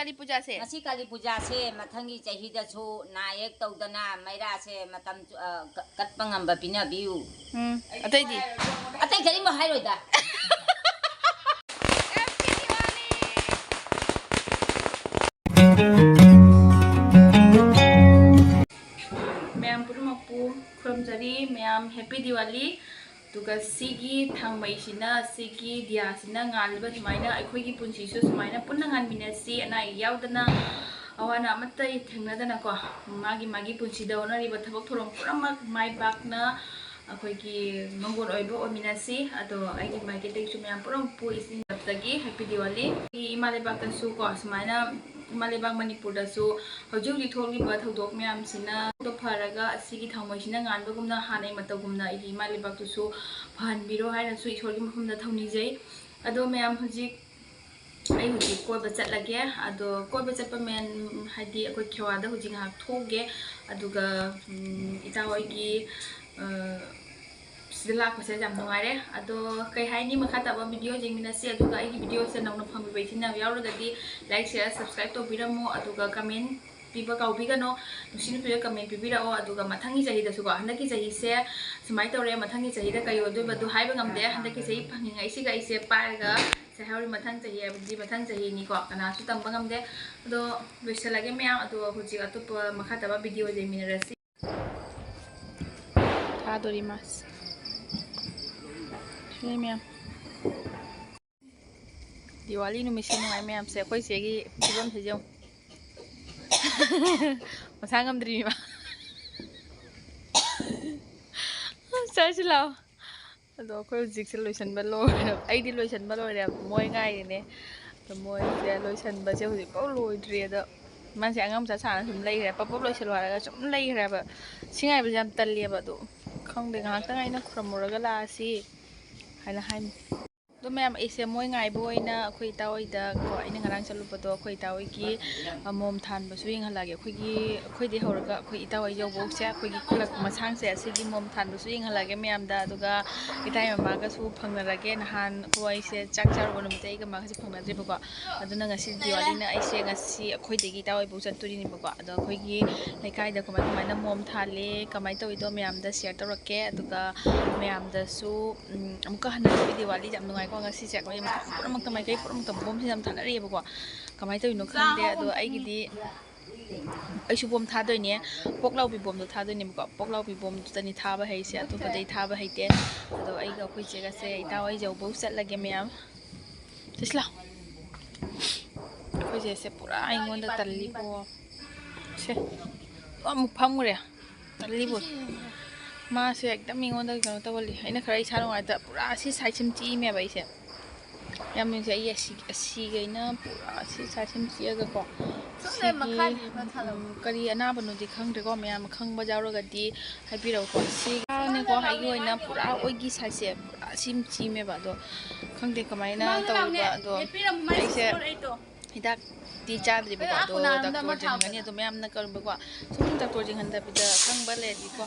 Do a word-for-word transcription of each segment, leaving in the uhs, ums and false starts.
ꯀꯥꯂꯤ ꯄꯨꯖꯥꯁꯦ꯫ ꯉꯁꯤ ꯀꯥꯂꯤ ꯄꯨꯖꯥꯁꯦ ꯃꯊꯪꯒꯤ ꯆꯍꯤꯗꯁꯨ ꯅꯥ ꯌꯦꯛ ꯇꯧꯗꯅ ꯃꯩꯔꯥꯁꯦ ꯃꯇꯝ ꯆꯨ-, ꯑ, ꯀ-, ꯀꯠꯄ ꯉꯝꯕ ꯄꯤꯅꯕꯤꯌꯨ꯫ ꯎꯝ, ꯑꯇꯩꯗꯤ? ꯑꯇꯩ ꯀꯔꯤꯝ ꯍꯥꯏꯔꯣꯏꯗ꯫ ꯃꯌꯥꯝ ꯄꯨꯝꯅꯃꯛꯄꯨ ꯈꯨꯔꯨꯝꯖꯔꯤ꯫ ꯃꯌꯥꯝ Happy Diwali꯫ ꯑꯗꯨꯒ ꯁꯤꯒꯤ ꯊꯥꯡꯃꯩꯁꯤꯅ, ꯁꯤꯒꯤ ꯗꯤꯌꯥꯁꯤꯅ ꯉꯥꯜꯂꯤꯕ ꯁꯨꯃꯥꯏꯅ ꯑꯩꯈꯣꯏꯒꯤ ꯄꯨꯟꯁꯤꯁꯨ ꯁꯨꯃꯥꯏꯅ ꯄꯨꯟꯅ ꯉꯥꯟꯃꯤꯟꯅꯁꯤ, ꯑꯅꯥ ꯑꯌꯦꯛ ꯌꯥꯎꯗꯅ, ꯑꯋꯥ ꯑꯅꯥ ꯑꯃꯠꯇ ꯊꯦꯡꯅꯗꯅꯀꯣ, ꯃꯥꯒꯤ ꯃꯥꯒꯤ ꯄꯨꯟꯁꯤꯗ ꯍꯣꯠꯅꯔꯤꯕ ꯊꯕꯛ ꯊꯧꯔꯝ ꯄꯨꯝꯅꯃꯛ ꯃꯥꯏ ꯄꯥꯛꯅ ꯑꯩꯈꯣꯏꯒꯤ ꯃꯪꯒꯣꯜ ꯑꯣꯏꯕ ꯑꯣꯏꯃꯤꯟꯅꯁꯤ꯫ ꯑꯗꯣ ꯑꯩꯒꯤ ꯃꯥꯏꯀꯩꯗꯒꯤꯁꯨ ꯃꯌꯥꯝ ꯄꯨꯝꯅꯃꯛꯄꯨ ꯏꯆꯤꯟ ꯇꯞꯇꯒꯤ Happy Diwali꯫ ꯑꯩ ꯏꯃꯥ ꯂꯩꯕꯥꯛꯇꯁꯨ ꯀꯣ ꯁꯨꯃꯥꯏꯅ ꯏꯃꯥ ꯂꯩꯕꯥꯛ ꯃꯅꯤꯄꯨꯔꯗꯁꯨ ꯍꯧꯖꯤꯛ ꯍꯧꯖꯤꯛ ꯊꯣꯛꯂꯤꯕ ꯊꯧꯗꯣꯛ ꯃꯌꯥꯝꯁꯤꯅ ꯐꯔꯒ ꯑꯁꯤꯒꯤ ꯊꯥꯎꯃꯩꯁꯤꯅ ꯉꯥꯟꯕꯒꯨꯝꯅ ꯍꯥꯟꯅꯩ ꯃꯇꯧꯒꯨꯝꯅ ꯑꯩꯒꯤ ꯏꯃꯥ ꯂꯩꯕꯥꯛꯇꯨꯁꯨ ꯐꯍꯟꯕꯤꯔꯣ ꯍꯥꯏꯅꯁꯨ ꯏꯁꯣꯔꯒꯤ ꯃꯐꯝꯗ ꯊꯧꯅꯤꯖꯩ꯫ ꯑꯗꯣ ꯃꯌꯥꯝ ꯍꯧꯖꯤꯛ ꯑꯩ ꯍꯧꯖꯤꯛ ꯀꯣꯏꯕ ꯆꯠꯂꯒꯦ꯫ ꯑꯗꯣ ꯀꯣꯏꯕ ꯆꯠꯄ ꯃꯦꯟ ꯍꯥꯏꯗꯤ ꯑꯩꯈꯣꯏ ꯈꯦꯋꯥꯗ ꯍꯧꯖꯤꯛ ꯉꯥꯏꯍꯥꯛ ꯊꯣꯛꯎꯒꯦ꯫ ꯑꯗꯨꯒ ꯎꯝ, ꯏꯇꯥ ꯍꯣꯏꯒꯤ ꯑ, ꯁꯤꯗ ꯂꯥꯛꯄꯁꯦ ꯌꯥꯝ ꯅꯨꯡꯉꯥꯏꯔꯦ꯫ ꯑꯗꯣ ꯀꯩ ꯍꯥꯏꯅꯤ, ꯃꯈꯥ ꯇꯥꯕ video ꯌꯦꯡꯃꯤꯟꯅꯁꯤ꯫ ꯑꯗꯨꯒ ꯑꯩꯒꯤ videoꯁꯦ ꯅꯧꯅ ꯐꯪꯕꯤꯕ ꯏꯆꯤꯟ ꯏꯅꯥꯎ ꯌꯥꯎꯔꯒꯗꯤ like, share, subscribe ꯇꯧꯕꯤꯔꯝꯃꯣ꯫ ꯑꯗꯨꯒ comment ꯄꯤꯕ ꯀꯥꯎꯕꯤꯒꯅꯣ꯫ ꯅꯨꯡꯁꯤ ꯅꯨꯡꯁꯤꯕ comment ꯄꯤꯕꯤꯔꯛꯑꯣ꯫ ꯑꯗꯨꯒ ꯃꯊꯪꯒꯤ ꯆꯍꯤꯗꯁꯨꯀꯣ, ꯍꯟꯗꯛꯀꯤ ꯆꯍꯤꯁꯦ ꯁꯨꯃꯥꯏꯅ ꯇꯧꯔꯦ, ꯃꯊꯪꯒꯤ ꯆꯍꯤꯗ ꯀꯔꯤ ꯑꯣꯏꯗꯣꯏꯕꯗꯣ ꯍꯥꯏꯕ ꯉꯝꯗꯦ꯫ ꯍꯟꯗꯛꯀꯤ ꯆꯍꯤ ꯐꯪꯉꯤꯉꯩꯁꯤꯒ ꯑꯩꯁꯦ ꯄꯥꯏꯔꯒ ꯆꯠꯍꯧꯔꯤ꯫ ꯃꯊꯪ ꯆꯍꯤ ꯍꯥꯏꯕꯗꯤ ꯃꯊꯪ ꯆꯍꯤꯅꯤꯀꯣ, ꯀꯅꯥꯁꯨ ꯇꯝꯕ ꯉꯝꯗꯦ꯫ ꯑꯗꯣ ꯂꯣꯏꯁꯤꯜꯂꯒꯦ ꯃꯌꯥꯝ꯫ ꯑꯗꯣ ꯍꯧꯖꯤꯛ ꯑꯇꯣꯞꯄ ꯃꯈꯥ ꯇꯥꯕ video ꯌꯦꯡꯃꯤꯟꯅꯔꯁꯤ꯫ ꯊꯥꯗꯣꯔꯤ ꯃꯥꯁꯦ꯫ ꯁꯤꯅꯦ ꯃꯌꯥꯝ꯫ ꯗꯤꯋꯥꯂꯤ ꯅꯨꯃꯤꯠꯁꯦ ꯅꯨꯡꯉꯥꯏ ꯃꯌꯥꯝꯁꯦ꯫ ꯑꯩꯈꯣꯏ ꯆꯦꯒꯤ ꯐꯤꯕꯝꯁꯦ ꯌꯦꯡꯉꯨ꯫ ꯃꯁꯥ ꯉꯝꯗ꯭ꯔꯤꯕ꯫ ꯆꯠꯁꯤ ꯂꯥꯛꯑꯣ꯫ ꯑꯗꯣ ꯑꯩꯈꯣꯏ ꯍꯧꯖꯤꯛꯁꯦ ꯂꯣꯏꯁꯟꯕ ꯂꯣꯏꯔꯦ꯫ ꯑꯩꯗꯤ ꯂꯣꯏꯁꯟꯕ ꯂꯣꯏꯔꯦ꯫ ꯃꯣꯏ ꯉꯥꯏꯔꯤꯅꯦ꯫ ꯑꯗꯣ ꯃꯣꯏꯁꯦ ꯂꯣꯏꯁꯟꯕꯁꯦ ꯍꯧꯖꯤꯛꯐꯥꯎ ꯂꯣꯏꯗ꯭ꯔꯤ꯫ ꯑꯗꯣ ꯃꯥꯁꯦ ꯑꯉꯥꯡ ꯃꯆꯥ ꯁꯥꯅ ꯁꯨꯝ ꯂꯩꯈ꯭ꯔꯦ꯫ ꯄꯞ ꯄꯞ ꯂꯣꯏꯁꯜꯂꯣ ꯍꯥꯏꯔꯒ ꯁꯨꯝ ꯂꯩꯈ꯭ꯔꯦꯕ꯫ ꯁꯤ ꯉꯥꯏꯕꯁꯦ ꯌꯥꯝ ꯇꯜꯂꯦꯕ꯫ ꯑꯗꯣ ꯈꯪꯗꯦ, ꯉꯥꯏꯍꯥꯛꯇꯪ ꯑꯩꯅ ꯈꯨꯔꯝꯃꯨꯔꯒ ꯂꯥꯛꯑꯁꯤ ꯍꯥꯏꯅ ꯍꯥꯏꯅꯤ꯫ ꯑꯗꯣ ꯃꯌꯥꯝ, ꯑꯩꯁꯦ ꯃꯣꯏ ꯉꯥꯏꯕ ꯑꯣꯏꯅ ꯑꯩꯈꯣꯏ ꯏꯇꯥ ꯍꯣꯏꯗ ꯀꯣ, ꯑꯩꯅ ꯉꯔꯥꯡ ꯆꯠꯂꯨꯕꯗꯣ ꯑꯩꯈꯣꯏ ꯏꯇꯥ ꯍꯣꯏꯒꯤ, ꯑ, ꯃꯣꯝ ꯊꯥꯟꯕꯁꯨ ꯌꯦꯡꯍꯜꯂꯛꯑꯒꯦ꯫ ꯑꯩꯈꯣꯏꯒꯤ, ꯑꯩꯈꯣꯏꯗꯩ ꯍꯧꯔꯒ ꯑꯩꯈꯣꯏ ꯏꯇꯥ ꯍꯣꯏ ꯌꯧꯕꯧꯁꯦ ꯑꯩꯈꯣꯏꯒꯤ ꯈꯨꯂꯛ ꯃꯁꯥꯡꯁꯦ ꯑꯁꯤꯒꯤ ꯃꯣꯝ ꯊꯥꯟꯕꯁꯨ ꯌꯦꯡꯍꯜꯂꯛꯑꯒꯦ ꯃꯌꯥꯝꯗ꯫ ꯑꯗꯨꯒ ꯏꯇꯥꯏ ꯃꯃꯥꯒꯁꯨ ꯐꯪꯅꯔꯒꯦ꯫ ꯅꯍꯥꯟ ꯑꯩꯈꯣꯏꯁꯦ ꯆꯥꯛ ꯆꯥꯔꯨꯕ ꯅꯨꯃꯤꯠꯇ ꯑꯩꯒ ꯃꯥꯒꯁꯦ ꯐꯪꯅꯗ꯭ꯔꯤꯕꯀꯣ꯫ ꯑꯗꯨꯅ ꯉꯁꯤ ꯗꯤꯋꯥꯂꯤꯅ ꯑꯩꯁꯦ ꯉꯁꯤ ꯑꯩꯈꯣꯏꯗꯒꯤ ꯏꯇꯥ ꯍꯣꯏꯕꯧ ꯆꯠꯇꯣꯔꯤꯅꯦꯕꯀꯣ꯫ ꯑꯗꯣ ꯑꯩꯈꯣꯏꯒꯤ ꯂꯩꯀꯥꯏꯗ ꯀꯃꯥꯏ ꯀꯃꯥꯏꯅ ꯃꯣꯝ ꯊꯥꯜꯂꯤ, ꯀꯃꯥꯏꯅ ꯇꯧꯋꯤꯗꯣ ꯃꯌꯥꯝꯗ ꯁꯤꯌꯔ ꯇꯧꯔꯛꯀꯦ꯫ ꯑꯗꯨꯒ ꯃꯌꯥꯝꯗꯁꯨ, ꯎꯝ, ꯑꯃꯨꯛꯀ ꯍꯟꯅ ꯍꯦꯄꯤ ꯗꯤꯋꯥꯂꯤ꯫ ꯌꯥꯝ ꯅꯨꯡꯉꯥꯏꯀꯣ ꯉꯁꯤꯁꯦ꯫ ꯑꯩꯈꯣꯏ ꯃꯐꯝ ꯄꯨꯝꯅꯃꯛꯇ, ꯃꯥꯏꯀꯩ ꯄꯨꯝꯅꯃꯛꯇ ꯕꯣꯝꯁꯦ ꯌꯥꯝ ꯊꯥꯅꯔꯤꯑꯕꯀꯣ꯫ ꯀꯃꯥꯏꯅ ꯇꯧꯔꯤꯅꯣ ꯈꯪꯗꯦ꯫ ꯑꯗꯣ ꯑꯩꯒꯤꯗꯤ, ꯑꯩꯁꯨ ꯕꯣꯝ ꯊꯥꯗꯣꯏꯅꯦ꯫ ꯄꯣꯛꯂꯥꯎꯕꯤ ꯕꯣꯝꯗꯣ ꯊꯥꯗꯣꯏꯅꯦꯕꯀꯣ꯫ ꯄꯣꯛꯂꯥꯎꯕꯤ ꯕꯣꯝꯗꯨꯗꯅꯤ ꯊꯥꯕ ꯍꯩꯁꯦ, ꯑꯇꯣꯞꯄꯗꯩ ꯊꯥꯕ ꯍꯩꯇꯦ꯫ ꯑꯗꯣ ꯑꯩꯒ ꯑꯩꯈꯣꯏ ꯆꯦꯒꯁꯦ ꯏꯇꯥ ꯍꯣꯏ ꯌꯧꯕꯧ ꯆꯠꯂꯒꯦ ꯃꯌꯥꯝ꯫ ꯆꯠꯁꯤꯂꯥ꯫ ꯑꯩꯈꯣꯏ ꯆꯦꯁꯦ ꯄꯨꯔꯥ ꯑꯩꯉꯣꯟꯗ ꯇꯜꯂꯤꯀꯣ꯫ ꯁꯦ, ꯑꯃꯨꯛ ꯐꯝꯈ꯭ꯔꯦ꯫ ꯇꯜꯂꯤꯕꯨ꯫ ꯃꯥꯁꯦ ꯑꯦꯛꯗꯝ ꯑꯩꯉꯣꯟꯗ ꯀꯩꯅꯣ ꯇꯧꯍꯜꯂꯤ꯫ ꯑꯩꯅ ꯈꯔ ꯏꯁꯥ ꯅꯨꯡꯉꯥꯏꯇ ꯄꯨꯔꯥ ꯑꯁꯤ ꯁꯥꯏꯠꯁꯤꯃ ꯆꯤꯛꯏꯃꯦꯕ ꯑꯩꯁꯦ꯫ ꯌꯥꯝ ꯅꯨꯡꯁꯤ꯫ ꯑꯩ ꯑꯁꯤ, ꯑꯁꯤꯈꯩꯅ ꯄꯨꯔꯥ ꯑꯁꯤ ꯁꯥꯏꯠꯁꯤꯃ ꯆꯤꯛꯑꯒꯀꯣ꯫ ꯁꯣꯝꯗ ꯁꯤꯒꯤ, ꯃꯈꯥꯒꯤ ꯈꯔ ꯊꯥꯔꯛꯑꯣ꯫ ꯎꯝ, ꯀꯔꯤ ꯑꯅꯥꯕꯅꯣꯗꯤ ꯈꯪꯗ꯭ꯔꯦꯀꯣ꯫ ꯃꯌꯥꯝ ꯈꯪꯕ ꯌꯥꯎꯔꯒꯗꯤ ꯍꯥꯏꯕꯤꯔꯛꯎꯀꯣ꯫ ꯁꯤꯒꯅꯦꯀꯣ, ꯑꯩꯒꯤ ꯑꯣꯏꯅ ꯄꯨꯔꯥ ꯑꯣꯏꯒꯤ ꯁꯥꯏꯠꯁꯦ ꯄꯨꯔꯥ ꯁꯤꯃ ꯆꯤꯛꯏꯃꯦꯕ꯫ ꯑꯗꯣ ꯈꯪꯗꯦ ꯀꯃꯥꯏꯅ ꯁꯨꯃꯥꯡꯗ ꯂꯥꯛꯎꯅꯦ꯫ ꯇꯧꯔꯤꯕ꯫ ꯑꯗꯣ ꯂꯦꯞꯄꯤꯔꯝꯃꯨ, ꯃꯥꯏ ꯑꯩꯁꯦ sister ꯑꯩꯗꯣ꯫ ꯍꯤꯗꯥꯛꯇꯤ ꯆꯥꯗ꯭ꯔꯤꯕꯀꯣ꯫ ꯑꯩ ꯑꯗꯣ ꯑꯥꯀꯣꯟ ꯅꯥꯔꯝꯗ ꯑꯃ ꯗꯥꯛꯇꯔ ꯊꯥꯕꯗ꯫ ꯌꯦꯡꯍꯟꯒꯅꯤ꯫ ꯑꯗꯣ ꯃꯌꯥꯝꯅ ꯀꯔꯝꯕꯀꯣ, ꯁꯨꯝ ꯗꯥꯛꯇꯔ ꯌꯦꯡꯍꯟꯗꯕꯤꯗ ꯈꯪꯕ ꯂꯩꯔꯗꯤꯀꯣ꯫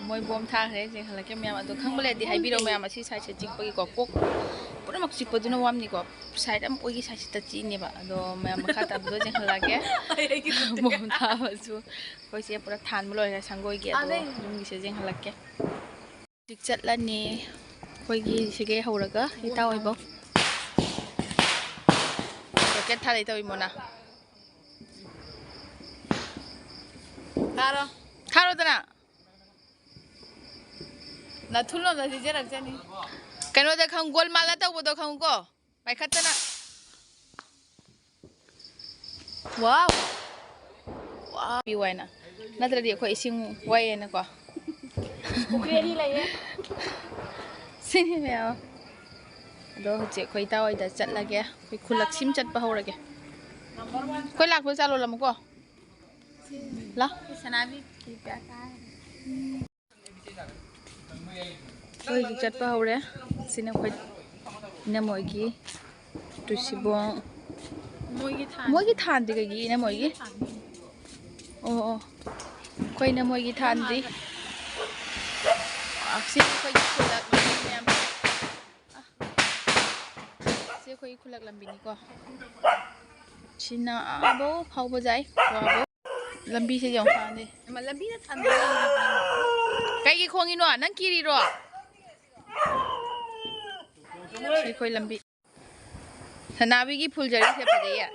ꯃꯣꯏ ꯕꯣꯝ ꯊꯥꯈ꯭ꯔꯦ, ꯌꯦꯡꯍꯜꯂꯛꯀꯦ ꯃꯌꯥꯝ꯫ ꯑꯗꯣ ꯈꯪꯕ ꯂꯩꯔꯗꯤ ꯍꯥꯏꯕꯤꯔꯛꯑꯣ ꯃꯌꯥꯝ꯫ ꯑꯁꯤ ꯁꯥꯏꯠꯁꯦ ꯆꯤꯛꯄꯒꯤꯀꯣ, ꯀꯣꯛ ꯄꯨꯝꯅꯃꯛ ꯆꯤꯛꯄꯗꯨꯅ ꯋꯥꯝꯅꯤꯀꯣ꯫ ꯁꯥꯏꯠ ꯑꯃ ꯑꯣꯏꯒꯤ ꯁꯥꯏꯠꯁꯤꯗ ꯆꯤꯛꯏꯅꯦꯕ꯫ ꯑꯗꯣ ꯃꯌꯥꯝ ꯃꯈꯥ ꯇꯥꯕꯗꯣ ꯌꯦꯡꯍꯜꯂꯛꯀꯦ꯫ ꯑꯩ ꯑꯩꯒꯤ ꯈꯨꯠꯇ꯫ ꯕꯣꯝ ꯊꯥꯕꯁꯨ ꯑꯩꯈꯣꯏꯁꯦ ꯄꯨꯔꯥ ꯊꯥꯟꯕ ꯂꯣꯏꯔꯦ ꯁꯪꯒꯣꯏꯒꯤ꯫ ꯑꯗꯣ ꯑꯗꯩ ꯌꯨꯝꯒꯤꯁꯦ ꯌꯦꯡꯍꯜꯂꯛꯀꯦ꯫ ꯍꯧꯖꯤꯛ ꯆꯠꯂꯅꯤ꯫ ꯑꯩꯈꯣꯏꯒꯤ ꯁꯤꯒꯩ ꯍꯧꯔꯒ ꯏꯇꯥ ꯑꯣꯏꯕꯧ꯫ ꯔꯣꯀꯦꯠ ꯊꯥꯗꯩ ꯇꯧꯔꯤ ꯃꯣꯅꯥ꯫ ꯊꯥꯔꯣ꯫ ꯊꯥꯔꯣꯗꯅ꯫ ꯅꯥꯊꯨꯟꯂꯣꯝꯗ ꯁꯤꯖꯔꯛꯆꯅꯤ꯫ ꯀꯩꯅꯣꯗ ꯈꯪ-, ꯒꯣꯜꯃꯥꯜꯗ ꯇꯧꯕꯗꯣ ꯈꯪꯉꯨꯀꯣ꯫ ꯄꯥꯏꯈꯠꯇꯅ꯫ ꯋꯥꯎ! ꯋꯥꯎ! ꯄꯤꯌꯨ ꯍꯥꯏꯅ꯫ ꯅꯠꯇ꯭ꯔꯗꯤ ꯑꯩꯈꯣꯏ ꯏꯁꯤꯡ ꯋꯥꯏꯌꯦꯅꯀꯣ꯫ ꯄꯨꯈ꯭ꯔꯤ ꯑꯅꯤ ꯂꯩꯌꯦ꯫ ꯁꯤꯅꯤ ꯃꯌꯥꯝ꯫ ꯑꯗꯣ ꯍꯧꯖꯤꯛ ꯑꯩꯈꯣꯏ ꯏꯇꯥ ꯍꯣꯏꯗ ꯆꯠꯂꯒꯦ꯫ ꯑꯩꯈꯣꯏ ꯈꯨꯜꯂꯛꯁꯤꯝ ꯆꯠꯄ ꯍꯧꯔꯒꯦ꯫ ꯑꯩꯈꯣꯏ ꯂꯥꯛꯄ ꯆꯥ ꯂꯣꯜꯂꯝꯃꯨꯀꯣ꯫ ꯂꯥ꯫ ꯁꯅꯥꯕꯤ ꯐꯤ ꯀꯌꯥ ꯀꯥꯏ? ꯑꯩꯈꯣꯏ ꯍꯧꯖꯤꯛ ꯆꯠꯄ ꯍꯧꯔꯦ꯫ ꯁꯤꯅ ꯑꯩꯈꯣꯏ ꯏꯅꯝꯃꯣꯏꯒꯤ ꯇꯨꯁꯤꯕꯣꯡ꯫ ꯃꯣꯏꯒꯤ ꯊꯥꯟ-, ꯃꯣꯏꯒꯤ ꯊꯥꯟꯗꯤ ꯀꯩꯒꯤ ꯏꯅꯝꯃꯣꯏꯒꯤ? ꯊꯥꯟ-, ꯑꯣ, ꯑꯣ꯫ ꯑꯩꯈꯣꯏꯅ ꯃꯣꯏꯒꯤ ꯊꯥꯟꯗꯤ꯫ ꯑ, ꯁꯤ ꯑꯩꯈꯣꯏꯒꯤ ꯈꯨꯜꯂꯛ ꯃꯌꯥꯝ꯫ ꯑ, ꯁꯤ ꯑꯩꯈꯣꯏꯒꯤ ꯈꯨꯜꯂꯛ ꯂꯝꯕꯤꯅꯤꯀꯣ꯫ ꯁꯤꯅ ꯑꯥꯕꯧ ꯐꯥꯎꯕ ꯌꯥꯏ꯫ ꯋꯥꯕꯧ꯫ ꯂꯝꯕꯤꯁꯦ ꯌꯥꯝ ꯐꯥꯅꯤ꯫ ꯏꯃꯥ, ꯂꯝꯕꯤꯗ ꯊꯥꯟꯕ ꯌꯥꯝ ꯀꯩꯒꯤ ꯈꯣꯡꯉꯤꯅꯣ? ꯅꯪ ꯀꯤꯔꯤꯔꯣ? ꯁꯤ ꯑꯩꯈꯣꯏ ꯂꯝꯕꯤ꯫ ꯁꯅꯥꯕꯤꯒꯤ ꯐꯨꯜ ꯖꯔꯤꯁꯦ ꯐꯖꯩꯌꯦ꯫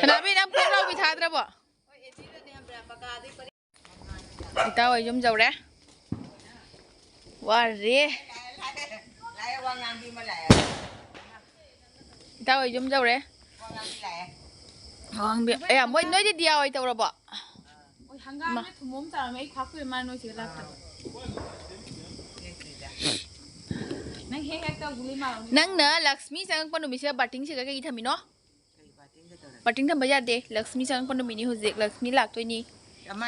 ꯁꯅꯥꯕꯤ, ꯅꯪ ꯄꯣꯛꯂꯥꯎꯕꯤ ꯊꯥꯗ꯭ꯔꯕꯣ? ꯏꯇꯥꯎ ꯍꯣꯏ ꯌꯨꯝ ꯌꯧꯔꯦ꯫ ꯋꯥꯔꯦ꯫ ꯏꯇꯥꯎ ꯍꯣꯏ ꯌꯨꯝ ꯌꯧꯔꯦ꯫ ꯑꯋꯥꯡꯕꯤ꯫ ꯑꯌꯥ, ꯃꯣꯏ ꯅꯣꯏꯗꯤ ꯗꯤꯌꯥ ꯍꯣꯏ ꯇꯧꯔꯕꯣ? ꯍꯣꯏ, ꯍꯪꯒꯥꯝꯅꯦ ꯏꯃꯥ꯫ ꯊꯨꯝꯃꯣꯛ ꯑꯃ ꯆꯥꯔꯝꯃꯦ꯫ ꯑꯩ ꯈ꯭ꯋꯥꯛ ꯀꯨꯏꯔꯦ ꯃꯥ ꯅꯣꯏ ꯆꯦ ꯂꯥꯛꯇꯕ꯫ ꯅꯪ ꯍꯦꯛ ꯍꯦꯛ ꯇꯧ, ꯒꯨꯂꯤ ꯃꯥꯜꯂꯝꯅꯤ꯫ ꯅꯪꯅ ꯂꯛꯁꯃꯤ ꯆꯪꯉꯛꯄ ꯅꯨꯃꯤꯠꯁꯤꯗ ꯕꯥꯔꯇꯤꯟꯁꯤꯒ ꯀꯩꯒꯤ ꯊꯝꯃꯤꯅꯣ? ꯕꯥꯔꯇꯤꯟ ꯊꯝꯕ ꯌꯥꯗꯦ꯫ ꯂꯛꯁꯃꯤ ꯆꯪꯉꯛꯄ ꯅꯨꯃꯤꯠꯅꯤ ꯍꯧꯖꯤꯛ꯫ ꯂꯛꯁꯃꯤ ꯂꯥꯛꯇꯣꯏꯅꯤ꯫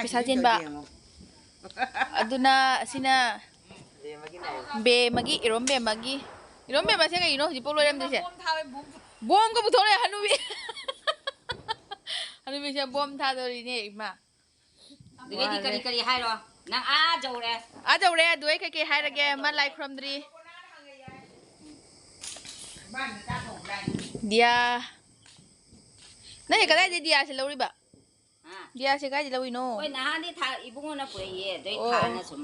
ꯄꯩꯁꯥ ꯆꯦꯟꯕ꯫ ꯑꯗꯨꯅ ꯑꯁꯤꯅ ꯕꯦꯝꯃꯒꯤ, ꯏꯔꯣꯝ ꯕꯦꯝꯃꯒꯤ꯫ ꯏꯔꯣꯝ ꯕꯦꯝꯃꯁꯦ ꯀꯩꯒꯤꯅꯣ ꯍꯧꯖꯤꯛꯐꯥꯎ ꯂꯣꯏꯔꯝꯗ꯭ꯔꯤꯁꯦ? Bomb ꯊꯥꯕꯩ bomb. ꯕꯣꯝꯒ ꯄꯨꯊꯣꯔꯛꯑꯦ ꯍꯅꯨꯕꯤ꯫ ꯍꯅꯨꯕꯤꯁꯦ ꯕꯣꯝ ꯊꯥꯗꯣꯔꯤꯅꯦ ꯏꯃꯥ꯫ ꯑꯗꯨꯗꯩꯗꯤ ꯀꯔꯤ ꯀꯔꯤ ꯍꯥꯏꯔꯣ? ꯅꯪ ꯑꯥ ꯌꯧꯔꯦ꯫ ꯑꯥ ꯌꯧꯔꯦ꯫ ꯑꯗꯨ ꯑꯩ ꯀꯩꯀꯩ ꯍꯥꯏꯔꯒꯦ? ꯃꯥ ꯂꯥꯏ ꯈꯨꯔꯝꯗ꯭ꯔꯤ꯫ ꯗꯤꯌꯥ꯫ ꯅꯪ ꯀꯗꯥꯏꯗꯩ ꯗꯤꯌꯥꯁꯦ ꯂꯧꯔꯤꯕ? ꯍꯥ? ꯗꯤꯌꯥꯁꯦ ꯀꯥꯏꯗꯩ ꯂꯧꯔꯤꯅꯣ? ꯍꯣꯏ, ꯅꯍꯥꯟꯗꯤ ꯊꯥ-, ꯏꯕꯨꯡꯉꯣꯅ ꯄꯨꯔꯛꯏꯌꯦ꯫ ꯑꯗꯩ ꯑꯣ, ꯊꯥꯅ ꯑꯣ꯫ ꯁꯨꯝ,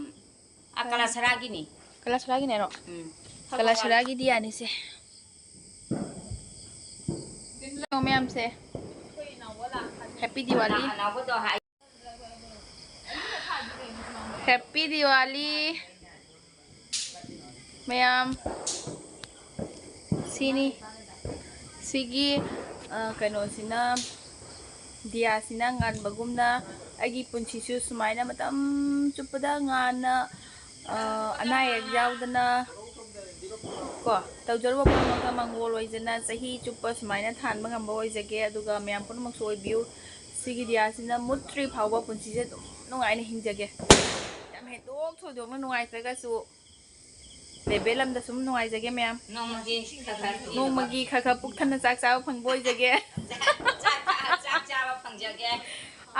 ꯑꯥ, ꯀꯂꯥꯁꯔꯥꯒꯤꯅꯤ꯫ ꯀꯂꯥꯁꯔꯥꯒꯤꯅꯦꯔꯣ? ꯎꯝ꯫ ꯀꯂꯥꯁꯔꯥꯒꯤ ꯗꯤꯌꯥꯅꯤꯁꯦ꯫ ꯃꯌꯥꯝꯁꯦ꯫ Happy Diwali꯫ ꯑꯅꯥ-, ꯑꯅꯥꯎꯕꯗꯣ ꯍꯥꯏ꯫ Happy Diwali꯫ ꯃꯌꯥꯝ, ꯁꯤꯅꯤ꯫ ꯁꯤꯒꯤ, ꯑ, ꯀꯩꯅꯣꯁꯤꯅ, ꯗꯤꯌꯥꯁꯤꯅ ꯉꯥꯟꯕꯒꯨꯝꯅ ꯑꯩꯒꯤ ꯄꯨꯟꯁꯤꯁꯨ ꯁꯨꯃꯥꯏꯅ ꯃꯇꯝ ꯆꯨꯞꯄꯗ ꯉꯥꯟꯅ, ꯑ, ꯑꯅꯥ ꯑꯌꯦꯛ ꯌꯥꯎꯗꯅ ꯀꯣ, ꯇꯧꯖꯔꯨꯕ ꯄꯨꯝꯅꯃꯛꯇ ꯃꯪꯒꯣꯜ ꯑꯣꯏꯖꯅ ꯆꯍꯤ ꯆꯨꯞꯄ ꯁꯨꯃꯥꯏꯅ ꯊꯥꯟꯕ ꯉꯝꯕ ꯑꯣꯏꯖꯒꯦ꯫ ꯑꯗꯨꯒ ꯃꯌꯥꯝ ꯄꯨꯝꯅꯃꯛꯁꯨ ꯑꯣꯏꯕꯤꯌꯨ꯫ ꯁꯤꯒꯤ ꯗꯤꯌꯥꯁꯤꯅ ꯃꯨꯠꯇ꯭ꯔꯤ ꯐꯥꯎꯕ ꯄꯨꯟꯁꯤꯁꯦ ꯑꯗꯨꯝ ꯅꯨꯡꯉꯥꯏꯅ ꯍꯤꯡꯖꯒꯦ꯫ ꯌꯥꯝ ꯍꯦꯟꯗꯣꯛ ꯊꯣꯏꯗꯣꯛꯅ ꯅꯨꯡꯉꯥꯏꯇ꯭ꯔꯒꯁꯨ ꯂꯦꯚꯦꯜ ꯑꯃꯗ ꯁꯨꯝ ꯅꯨꯡꯉꯥꯏꯖꯒꯦ ꯃꯌꯥꯝ꯫ ꯅꯣꯡꯃꯒꯤ ꯈꯔ ꯈꯔ ꯄꯤꯅꯕ꯫ ꯅꯣꯡꯃꯒꯤ ꯈꯔ ꯈꯔ ꯄꯨꯛ ꯊꯟꯅ ꯆꯥꯛ ꯆꯥꯕ ꯐꯪꯕ ꯑꯣꯏꯖꯒꯦ꯫ ꯆꯥꯛ ꯆꯥ-, ꯆꯥꯛ ꯆꯥꯕ ꯐꯪꯖꯒꯦ꯫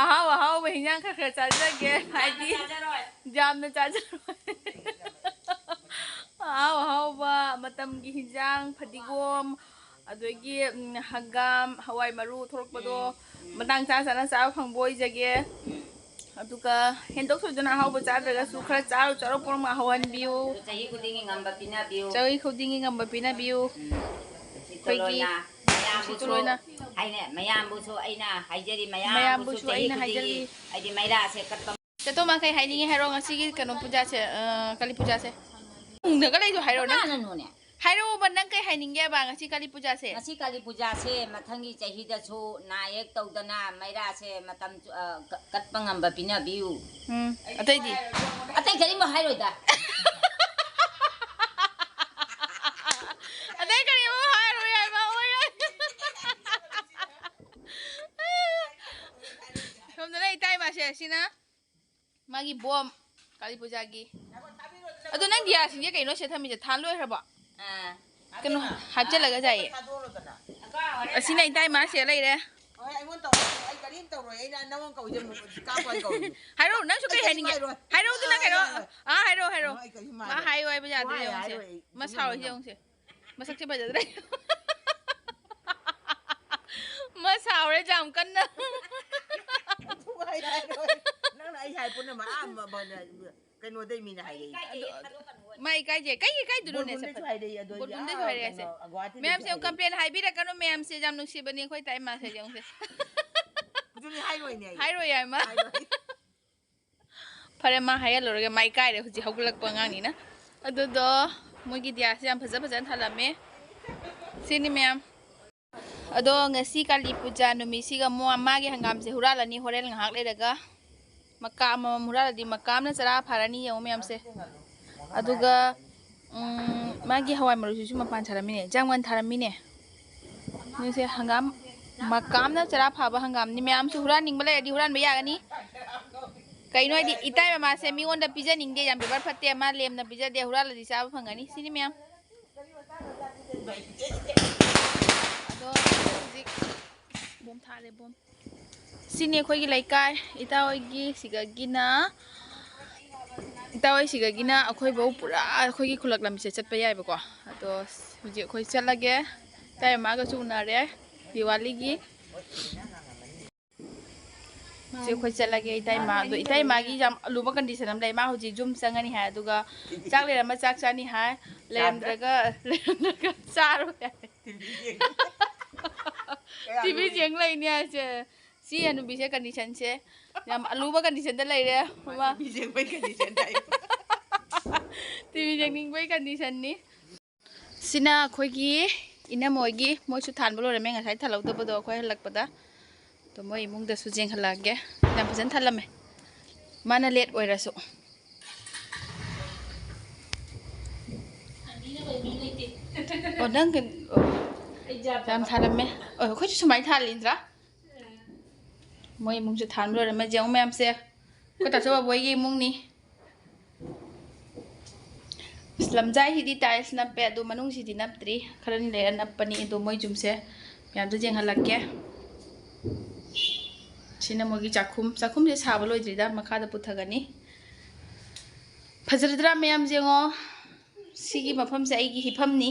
ꯑꯍꯥꯎ ꯑꯍꯥꯎꯕ ꯍꯤꯟꯖꯥꯡ ꯈꯔ ꯈꯔ ꯆꯥꯖꯒꯦ꯫ ꯌꯥꯝꯅ ꯍꯥꯏꯗꯤ ꯆꯥꯖꯔꯣꯏ꯫ ꯌꯥꯝꯅ ꯆꯥꯖꯔꯣꯏ꯫ ꯑꯍꯥꯎ ꯑꯍꯥꯎꯕ ꯃꯇꯝꯒꯤ ꯍꯤꯟꯖꯥꯡ, ꯐꯗꯤꯒꯣꯝ, ꯑꯗꯒꯤ, ꯎꯝ, ꯍꯪꯒꯥꯝ, ꯍꯋꯥꯏ ꯃꯔꯨ ꯊꯣꯛꯂꯛꯄꯗꯣ, ꯎꯝ, ꯎꯝ꯫ ꯃꯇꯥꯡ ꯆꯥ ꯆꯥꯅ ꯆꯥꯕ ꯐꯪꯕ ꯑꯣꯏꯖꯒꯦ꯫ ꯎꯝ꯫ ꯑꯗꯨꯒ ꯍꯦꯟꯗꯣꯛ ꯊꯣꯏꯗꯣꯛꯅ ꯑꯍꯥꯎꯕ ꯆꯥꯗ꯭ꯔꯒꯁꯨ ꯈꯔ ꯆꯥꯔꯨ ꯆꯥꯔꯨ ꯄꯨꯝꯅꯃꯛ ꯍꯧꯍꯟꯕꯤꯌꯨ꯫ ꯑꯗꯨ ꯆꯍꯤ ꯈꯨꯗꯤꯡꯒꯤ ꯉꯝꯕ ꯄꯤꯅꯕꯤꯌꯨ꯫ ꯆꯍꯤ ꯈꯨꯗꯤꯡꯒꯤ ꯉꯝꯕ ꯄꯤꯅꯕꯤꯌꯨ꯫ ꯎꯝ꯫ ꯑꯩꯈꯣꯏꯒꯤ ꯅꯨꯡꯁꯤꯠꯇꯣ ꯂꯣꯏꯅ, ꯅꯨꯡꯁꯤꯠꯇꯣ ꯂꯣꯏꯅ꯫ ꯍꯥꯏꯅꯦ, ꯃꯌꯥꯝꯕꯨꯁꯨ ꯑꯩꯅ ꯍꯥꯏꯖꯔꯤ, ꯃꯌꯥꯝꯕꯨꯁꯨ ꯃꯌꯥꯝꯕꯨꯁꯨ ꯆꯍꯤ ꯑꯩꯅ ꯈꯨꯗꯤꯡꯒꯤ ꯍꯥꯏꯖꯔꯤ꯫ ꯑꯩꯗꯤ ꯃꯩꯔꯥꯁꯦ ꯀꯠꯄ ꯆꯠꯇꯣꯃ ꯀꯩ ꯍꯥꯏꯅꯤꯡꯉꯤ ꯍꯥꯏꯔꯣ? ꯉꯁꯤꯒꯤ ꯀꯩꯅꯣ ꯄꯨꯖꯥꯁꯦ, ꯑ, ꯀꯥꯂꯤ ꯄꯨꯖꯥꯁꯦ꯫ ꯎꯪꯗꯒ ꯂꯩꯗꯣ ꯍꯥꯏꯔꯣ ꯅꯪ꯫ ꯀꯅꯥꯅꯅꯣꯅꯦ? ꯍꯥꯏꯔꯛꯑꯣꯕ, ꯅꯪ ꯀꯩ ꯍꯥꯏꯅꯤꯡꯒꯦꯕ ꯉꯁꯤ ꯀꯥꯂꯤ ꯄꯨꯖꯥꯁꯦ? ꯉꯁꯤ ꯀꯥꯂꯤ ꯄꯨꯖꯥꯁꯦ ꯃꯊꯪꯒꯤ ꯆꯍꯤꯗꯁꯨ ꯅꯥ ꯌꯦꯛ ꯇꯧꯗꯅ ꯃꯩꯔꯥꯁꯦ ꯃꯇꯝ ꯆꯨ-, ꯑ, ꯀ-, ꯀꯠꯄ ꯉꯝꯕ ꯄꯤꯅꯕꯤꯌꯨ꯫ ꯎꯝ, ꯑꯇꯩꯗꯤ? ꯑꯇꯩ ꯀꯔꯤꯝ ꯍꯥꯏꯔꯣꯏꯗ꯫ ꯑꯇꯩ ꯀꯔꯤꯝ ꯍꯥꯏꯔꯣꯏ ꯍꯥꯏꯕ, ꯑꯣꯏꯔꯣꯏ꯫ ꯁꯣꯝꯗꯅ ꯏꯇꯩꯃꯁꯦ, ꯁꯤꯅ ꯃꯥꯒꯤ ꯕꯣꯝ, ꯀꯥꯂꯤ ꯄꯨꯖꯥꯒꯤ꯫ ꯑꯗꯣ ꯅꯪ ꯗꯤꯌꯥꯁꯤꯡꯁꯦ ꯀꯩꯅꯣ ꯁꯤꯗ ꯊꯝꯃꯤꯁꯦ? ꯊꯥꯟ ꯂꯣꯏꯈ꯭ꯔꯕꯣ? ꯑꯥ꯫ ꯀꯩꯅꯣ ꯍꯥꯞꯆꯤꯜꯂꯒ ꯆꯥꯏꯌꯦ꯫ ꯊꯥꯗꯣꯛꯑꯣꯗꯅ꯫ ꯑꯁꯤꯅ ꯏꯇꯩꯃ ꯁꯤꯗ ꯂꯩꯔꯦ꯫ ꯍꯣꯏ, ꯑꯩꯉꯣꯟꯗ ꯇꯧꯔꯛꯑꯣ꯫ ꯑꯩ ꯀꯔꯤꯝ ꯇꯧꯔꯣꯏ꯫ ꯑꯩꯅ ꯅꯪꯉꯣꯟꯗ ꯀꯧꯏꯁꯦ ꯑꯃꯨꯛ ꯀꯥꯞꯄ ꯑꯣꯏꯅ ꯀꯧꯏꯅꯦ꯫ ꯍꯥꯏꯔꯛꯑꯣ, ꯅꯪꯁꯨ ꯀꯩ ꯀꯔꯤꯝ ꯍꯥꯏꯅꯤꯡꯒꯦ? ꯍꯥꯏꯔꯣꯏ꯫ ꯍꯥꯏꯔꯛꯑꯣ ꯑꯗꯨꯅ ꯀꯩꯅꯣ꯫ ꯍꯥꯏꯔꯣꯏ, ꯍꯥꯏꯔꯣꯏ꯫ ꯑꯥ, ꯍꯥꯏꯔꯛꯑꯣ, ꯍꯥꯏꯔꯛꯑꯣ꯫ ꯑ, ꯑꯩ ꯀꯔꯤꯝ ꯃꯥ ꯍꯥꯏꯔꯣꯏ꯫ ꯍꯥꯏꯌꯨ ꯍꯥꯏꯕ ꯌꯥꯗ꯭ꯔꯦ ꯁꯨꯡꯍꯥꯏ ꯌꯦꯡꯉꯨꯁꯦ꯫ ꯍꯥꯏꯔꯣꯏ ꯑꯩ꯫ ꯃꯁꯛꯁꯦ ꯐꯖꯗ꯭ꯔꯦ꯫ ꯃꯥ ꯁꯥꯎꯔꯦ ꯌꯥꯝ ꯀꯟꯅ꯫ ꯁꯨꯡꯍꯥꯏ ꯍꯥꯏꯔꯣꯏ꯫ ꯅꯪꯅ ꯑꯩ ꯍꯥꯏ ꯄꯨꯝꯅꯃꯛ ꯑꯥ ꯃ-, ꯃ-, ꯀꯩꯅꯣꯗꯩ ꯃꯤꯅ ꯍꯥꯏꯔꯛꯏ꯫ ꯃꯥ ꯏꯀꯥꯏꯖꯩ꯫ ꯀꯩꯒꯤ ꯏꯀꯥꯏꯗꯣꯏꯅꯣꯅꯦ? ꯕꯣꯜꯕꯨꯝꯗꯩꯁꯨ ꯍꯥꯏꯔꯛꯏ ꯑꯗꯣ ꯕꯣꯜꯕꯨꯝꯗꯩꯁꯨ ꯌꯥ-, ꯍꯥꯏꯔꯛꯑꯦ꯫ ꯀꯩꯅꯣ, ꯒꯨꯍꯥꯇꯤꯗꯩꯁꯨ ꯃꯌꯥꯝꯁꯦ ꯍꯥꯏꯔꯛꯏ꯫ Complain ꯍꯥꯏꯕꯤꯔꯛꯀꯅꯨ ꯃꯌꯥꯝꯁꯦ, ꯌꯥꯝ ꯅꯨꯡꯁꯤꯕꯅꯤ ꯑꯩꯈꯣꯏ ꯇꯥꯏ ꯃꯥꯁꯦ ꯌꯦꯡꯉꯨꯁꯦ꯫ ꯑꯗꯨꯗꯤ ꯍꯥꯏꯔꯣꯏꯅꯦ ꯑꯩ꯫ ꯍꯥꯏꯔꯣꯏ ꯍꯥꯏ ꯃꯥ꯫ ꯍꯥꯏꯔꯣꯏ꯫ ꯐꯔꯦ, ꯃꯥ ꯍꯥꯏꯍꯜꯂꯔꯣꯏꯒꯦ, ꯃꯥ ꯏꯀꯥꯏꯔꯦ ꯍꯧꯖꯤꯛ ꯍꯧꯒꯠꯂꯛꯄ ꯑꯉꯥꯡꯅꯤꯅ꯫ ꯑꯗꯨꯗꯣ ꯃꯣꯏꯒꯤ ꯗꯤꯌꯥꯁꯦ ꯌꯥꯝ ꯐꯖ ꯐꯖꯅ ꯊꯥꯜꯂꯝꯃꯦ꯫ ꯁꯤꯅꯤ ꯃꯌꯥꯝ꯫ ꯑꯗꯣ ꯉꯁꯤ ꯀꯥꯂꯤ ꯄꯨꯖꯥ ꯅꯨꯃꯤꯠꯁꯤꯒ ꯃꯣ-, ꯃꯥꯒꯤ ꯍꯪꯒꯥꯝꯁꯦ ꯍꯨꯔꯥꯜꯂꯅꯤ ꯍꯣꯔꯦꯟ ꯉꯥꯏꯍꯥꯛ ꯂꯩꯔꯒ꯫ ꯃꯀꯥ ꯑꯃꯃꯝ ꯍꯨꯔꯥꯜꯂꯗꯤ ꯃꯀꯥ ꯑꯃꯅ ꯆꯔꯥ ꯐꯥꯔꯅꯤ ꯌꯦꯡꯉꯨ ꯃꯌꯥꯝꯁꯦ꯫ ꯑꯗꯨꯒ ꯎꯝ, ꯃꯥꯒꯤ ꯍꯋꯥꯏ ꯃꯔꯨꯁꯤꯁꯨ ꯃꯄꯥꯟ ꯁꯥꯔꯝꯃꯤꯅꯦ, ꯖꯥꯡꯃꯟ ꯊꯥꯔꯝꯃꯤꯅꯦ꯫ ꯅꯣꯏꯁꯦ ꯍꯪꯒꯥꯝ, ꯃꯀꯥꯝꯅ ꯆꯔꯥ ꯐꯥꯕ ꯍꯪꯒꯥꯝꯅꯤ꯫ ꯃꯌꯥꯝꯁꯨ ꯍꯨꯔꯥꯟꯅꯤꯡꯕ ꯂꯩꯔꯗꯤ ꯍꯨꯔꯥꯟꯕ ꯌꯥꯒꯅꯤ꯫ ꯀꯩꯅꯣ ꯍꯥꯏꯗꯤ, ꯏꯇꯩ ꯃꯃꯥꯁꯦ ꯃꯤꯉꯣꯟꯗ ꯄꯤꯖꯅꯤꯡꯗꯦ, ꯌꯥꯝ ꯕꯦꯕꯥꯔ ꯐꯠꯇꯦ꯫ ꯃꯥ ꯂꯦꯝꯅ ꯄꯤꯖꯗꯦ, ꯍꯨꯔꯥꯜꯂꯗꯤ ꯆꯥꯕ ꯐꯪꯒꯅꯤ꯫ ꯁꯤꯅꯤ ꯃꯌꯥꯝ꯫ ꯑꯗꯣ ꯍꯧꯖꯤꯛ ꯕꯣꯝ ꯊꯥꯔꯦ, ꯕꯣꯝ꯫ ꯁꯤꯅꯤ ꯑꯩꯈꯣꯏꯒꯤ ꯂꯩꯀꯥꯏ꯫ ꯏꯇꯥ ꯍꯣꯏꯒꯤ ꯁꯤꯒꯒꯤꯅ, ꯏꯇꯥ ꯍꯣꯏ ꯁꯤꯒꯒꯤꯅ ꯑꯩꯈꯣꯏ ꯕꯧ ꯄꯨꯔꯥ ꯑꯩꯈꯣꯏꯒꯤ ꯈꯨꯂꯛ ꯂꯝꯕꯤꯁꯦ ꯆꯠꯄ ꯌꯥꯏꯕꯀꯣ꯫ ꯑꯗꯣ ꯍꯧꯖꯤꯛ ꯑꯩꯈꯣꯏ ꯆꯠꯂꯒꯦ꯫ ꯏꯇꯩ ꯃꯥꯒꯁꯨ ꯎꯅꯔꯦ ꯗꯤꯋꯥꯂꯤꯒꯤ꯫ ꯍꯧꯖꯤꯛ ꯑꯩꯈꯣꯏ ꯆꯠꯂꯒꯦ꯫ ꯏꯇꯩ ꯃꯥ, ꯑꯗꯣ ꯏꯇꯩ ꯃꯥꯒꯤ ꯌꯥꯝ ꯑꯂꯨꯕ ꯀꯟꯗꯤꯁꯟ ꯑꯃ ꯂꯩ꯫ ꯃꯥ ꯍꯧꯖꯤꯛ ꯌꯨꯝ ꯆꯪꯉꯅꯤ ꯍꯥꯏ, ꯑꯗꯨꯒ ꯆꯥꯛ ꯂꯩꯔꯝꯃ ꯆꯥꯛ ꯆꯥꯅꯤ ꯍꯥꯏ, ꯂꯩꯔꯝꯗ꯭ꯔꯒ, ꯂꯩꯔꯝꯗ꯭ꯔꯒ ꯆꯥꯔꯣꯏ ꯍꯥꯏ꯫ ꯇꯤꯚꯤ ꯌꯦꯡ-, ꯀꯌꯥ ꯇꯤꯚꯤ ꯂꯨꯏ? ꯌꯦꯡ ꯂꯩꯅꯤ ꯍꯥꯏꯁꯦ꯫ ꯁꯤ ꯍꯅꯨꯕꯤꯁꯦ ꯀꯟꯗꯤꯁꯟꯁꯦ ꯌꯥꯝ ꯑꯂꯨꯕ ꯀꯟꯗꯤꯁꯟꯗ ꯂꯩꯔꯦ꯫ ꯃꯥ ꯃꯃꯥ꯫ ꯇꯤꯚꯤ ꯌꯦꯡꯕꯩ ꯀꯟꯗꯤꯁꯟ ꯇꯥꯏ꯫ ꯇꯤꯚꯤ ꯌꯦꯡꯅꯤꯡꯕꯩ ꯀꯟꯗꯤꯁꯟꯅꯤ꯫ ꯁꯤꯅ ꯑꯩꯈꯣꯏꯒꯤ ꯏꯅꯝꯃ ꯍꯣꯏꯒꯤ, ꯃꯣꯏꯁꯨ ꯊꯥꯟꯕ ꯂꯣꯏꯔꯝꯃꯦ ꯉꯁꯥꯏ ꯊꯥꯜꯍꯧꯗꯕꯗꯣ ꯑꯩꯈꯣꯏ ꯍꯜꯂꯛꯄꯗ꯫ ꯑꯗꯣ ꯃꯣꯏ ꯏꯃꯨꯡꯗꯁꯨ ꯌꯦꯡꯍꯜꯂꯛꯑꯒꯦ꯫ ꯌꯥꯝ ꯐꯖꯅ ꯊꯥꯜꯂꯝꯃꯦ, ꯃꯥꯅ ꯂꯦꯠ ꯑꯣꯏꯔꯁꯨ꯫ ꯑꯣ, ꯅꯪ ꯀꯩꯅꯣ, ꯑꯣ, ꯌꯥꯝ ꯊꯥꯜꯂꯝꯃꯦ꯫ ꯑꯣ, ꯑꯩꯈꯣꯏꯁꯨ ꯁꯨꯃꯥꯏꯅ ꯊꯥꯜꯂꯤꯗ꯭ꯔꯥ? ꯃꯣꯏ ꯏꯃꯨꯡꯁꯦ ꯊꯥꯟꯕ ꯂꯣꯏꯔꯝꯃꯦ꯫ ꯌꯦꯡꯉꯨ ꯃꯌꯥꯝꯁꯦ, ꯑꯩꯈꯣꯏ ꯇꯥꯆꯧ ꯕꯣꯕꯣꯏꯒꯤ ꯏꯃꯨꯡꯅꯤ꯫ ꯑꯁ, ꯂꯝꯖꯥꯏꯁꯤꯗꯤ ꯇꯥꯏꯜꯁ ꯅꯞꯄꯦ, ꯑꯗꯣ ꯃꯅꯨꯡꯁꯤꯗꯤ ꯅꯞꯇ꯭ꯔꯤ꯫ ꯈꯔꯅꯤ ꯂꯩꯔ ꯅꯞꯄꯅꯤ꯫ ꯑꯗꯣ ꯃꯣꯏ ꯌꯨꯝꯁꯦ ꯃꯌꯥꯝꯗ ꯌꯦꯡꯍꯜꯂꯛꯀꯦ꯫ ꯁꯤꯅ ꯃꯣꯏꯒꯤ ꯆꯥꯛꯈꯨꯝ꯫ ꯆꯥꯛꯈꯨꯝꯁꯦ ꯁꯥꯕ ꯂꯣꯏꯗ꯭ꯔꯤꯗ, ꯃꯈꯥꯗ ꯄꯨꯊꯒꯅꯤ꯫ ꯐꯖꯔꯗ꯭ꯔꯥ ꯃꯌꯥꯝ ꯌꯦꯡꯉꯣ꯫ ꯁꯤꯒꯤ ꯃꯐꯝꯁꯦ ꯑꯩꯒꯤ ꯍꯤꯞꯐꯝꯅꯤ꯫